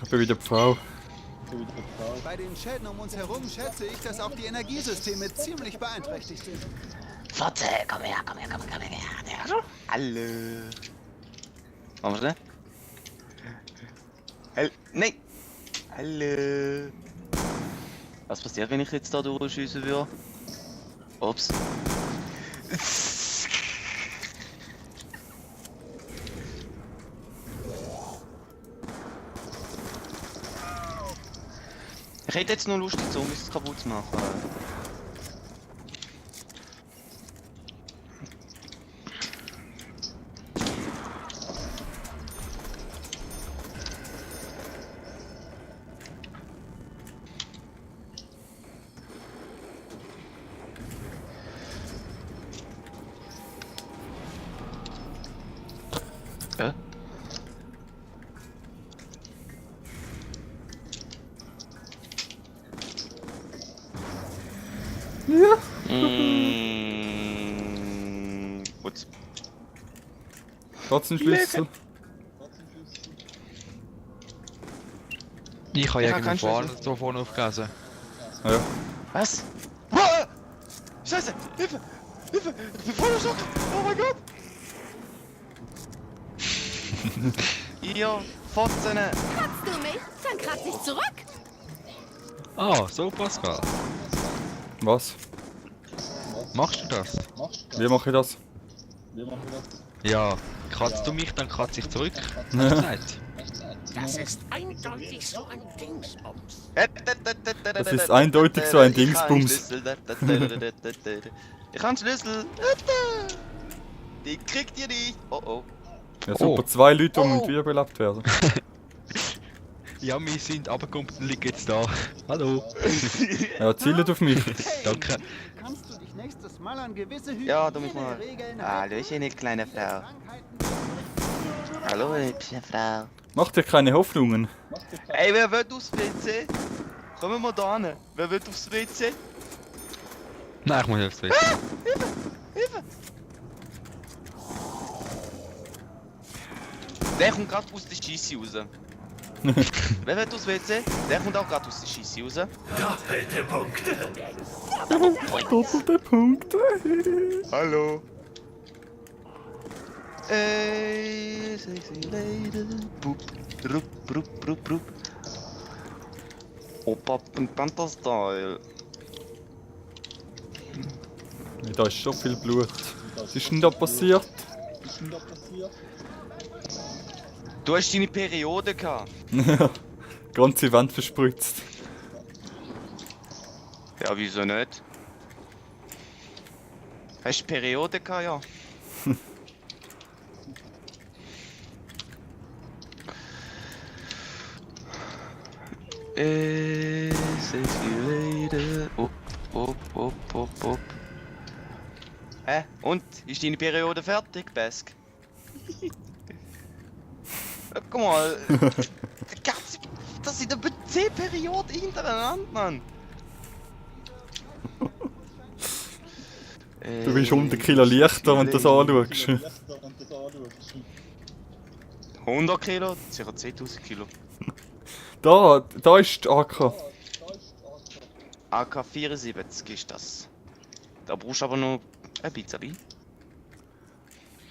Ich bin wieder die Frau. Bei den Schäden um uns herum schätze ich, dass auch die Energiesysteme ziemlich beeinträchtigt sind. Fotze, komm her. Hallo. Machen wir das? Nein. Hallo. Was passiert, wenn ich jetzt da durchschiessen würde? Ups. Ich hätte jetzt noch Lust, die Zombies kaputt zu machen. Ja. Gut. Katzenschlüssel. Ich habe Ich hab irgendwo keinen vorne Schlüssel. da vorne aufgelesen. Ja. Was? Ah! Scheiße! Hilfe! Hilfe! Ich bin voller Schock! Oh mein Gott! Ihr Fotzen! Kratzt du mich? Dann kratz ich zurück. Ah, so Pascal. Was? Machst du das? Wie mache ich das? Ja. Kratzt du mich, dann kratze ich zurück. Hast du gesagt? Das ist eindeutig so ein Dingsbums. Das ist eindeutig so ein Dingsbums. Ich habe einen Schlüssel. Die kriegt ihr nicht. Oh oh. Ja, super. Oh. 2 Leute, die Oh. wiederbelebt werden. Ja, wir sind runtergekommen und liegen jetzt da. Hallo. Ja, zielt auf mich. Danke. Kannst du dich nächstes Mal an gewisse Ja, du musst mal. Hygieneregeln Hallöchen, ihr kleine Frau. Hallo, hübsche Frau. Mach dir keine Hoffnungen. Ey, wer will aufs WC? Kommen wir da hin. Wer will aufs WC? Nein, ich muss aufs WC. Hilfe! Der kommt gerade aus der Scheisse raus. Wer will aufs WC? Der kommt auch gerade aus der Scheisse raus. Doppelte Punkte. Doppelte Punkte. Hallo. Ey, sexy lady. Boop, rup, rup, rup, rup. Opa Pink Panther Style. Ja, da ist schon viel Blut. Was ist denn da passiert? Du hast deine Periode gehabt. Ja, ganze Wand verspritzt. Ja, wieso nicht? Hast du Periode gehabt, ja? Sexy lady. Op. Hä? Und? Ist deine Periode fertig, Besk? Guck mal. Das sind aber 10 Perioden hintereinander, Mann. Du bist 100 Kilo leichter, wenn du das anschaust. 100 Kilo? Sicher 10.000 Kilo. Da ist die AK. AK-74 ist das. Da brauchst du aber noch ein bisschen. Ein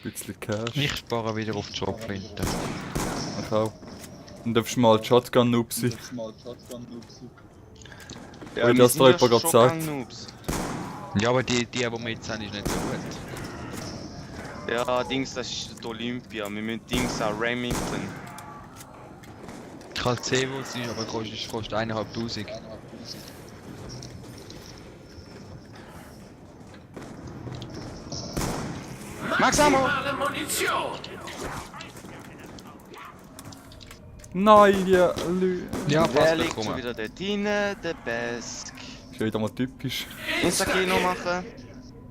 bisschen Cash. Ich spare wieder auf die Schrotflinte. Ich auch. Dann darfst du mal die Shotgun-Noob sein. Ja, Weil das da jemand gerade sagt. Ja, aber die wir jetzt haben, ist nicht so gut. Ja, Dings, das ist die Olympia. Wir müssen Dings an Remington. Ich habe gesehen, wo es ist, aber es kostet 1'500. Max Ammo! Wahre Munition. Nein, die Leute. Ja, Wer passt, liegt schon bekommen. wieder dort rein? Der Besk. Ist wieder mal typisch. Insta-Kino machen.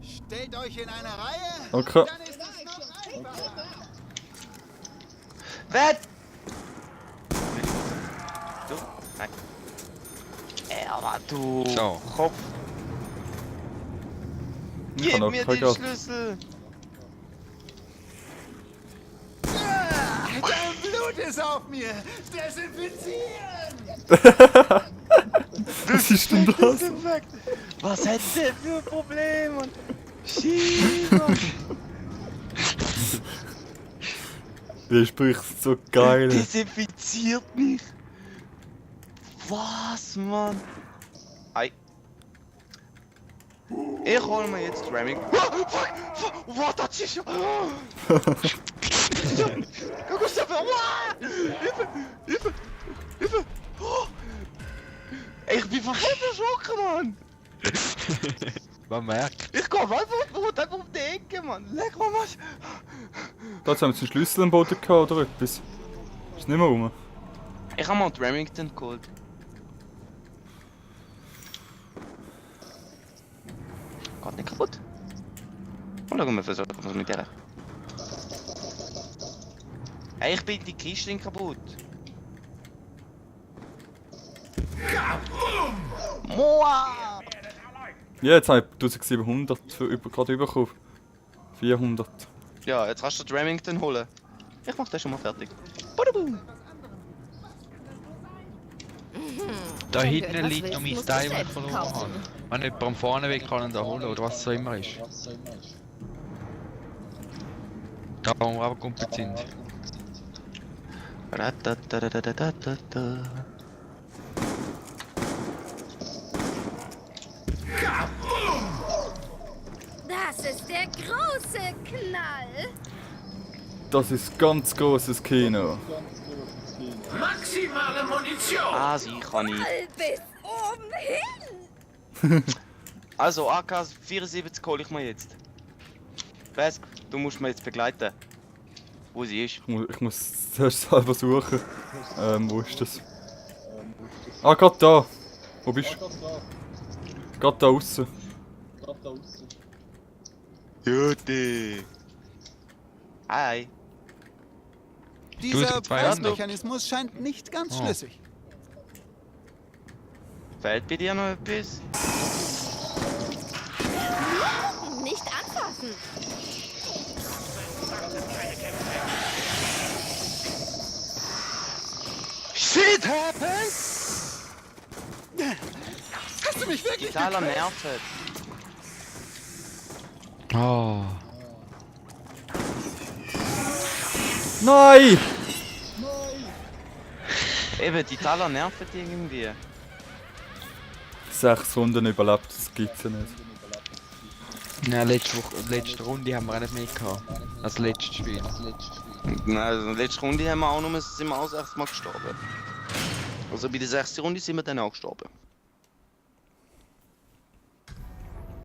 Stellt euch in eine Reihe. Okay. Dann ist es noch einfacher. Wer? Du? Nein. Aber du. So. Kopf. Ich Gib habe noch mir kein den Geld. Schlüssel. Der Blut Blut ist auf mir! Desinfizieren! Was ist denn das? Was hat der für ein Problem, Mann? Schieber! Der spricht so geil. Desinfiziert mich! Was, Mann? Ei. Ich hol mir jetzt Ramming. Was, das ist ja... Guck mal, Hilfe! Hilfe! Hilfe! Ich bin verkehrt erschrocken, Mann! Man merkt. Ich komm einfach um die Ecke, Mann! Leg mal was! Da haben wir jetzt einen Schlüssel am Boden gehabt oder etwas. Ist nicht mehr rum. Ich hab mal die Remington geholt. Geht nicht kaputt. Und schauen wir versuchen, was mit der. Hey, ich bin die Kiste kaputt. Moa! Ja, jetzt habe ich 1700 gerade bekommen. 400. Ja, jetzt kannst du die Remington holen. Ich mach das schon mal fertig. Badabum. Da Wenn du hinten etwas liegt noch mein willst, Teil, musst du den ich selbst verloren kaufen. habe. Wenn jemand am vorne weg kann ihn da holen oder was so immer ist. Da wo wir aber Kumpel sind. Ratatatatata. Das ist der große Knall. Das ist ganz großes Kino. Maximale Munition! Ah, sie kann ich. All bis oben hin. Also, AK 74 hol ich mir jetzt. Besk, du musst mir jetzt begleiten. Wo sie ist. Ich muss zuerst selber suchen. Wo ist das? Ah, gerade da. Wo bist du? Gerade da außen. Juti! Hi! Dieser 1200. Preismechanismus scheint nicht ganz Oh. schlüssig. Fällt bei dir noch etwas? Nicht anfassen. Shit happened! Hast du mich wirklich Totaler gequält? nervt. Oh. Nein! Eben, die Taler nerven irgendwie. 6 Runden überlebt, das gibt's ja nicht. Nein, letzte Runde haben wir auch nicht mehr gehabt. Als letztes Spiel. Nein, also letzte Runde haben wir auch noch, sind wir auch das 6. Mal gestorben. Also bei der 6. Runde sind wir dann auch gestorben.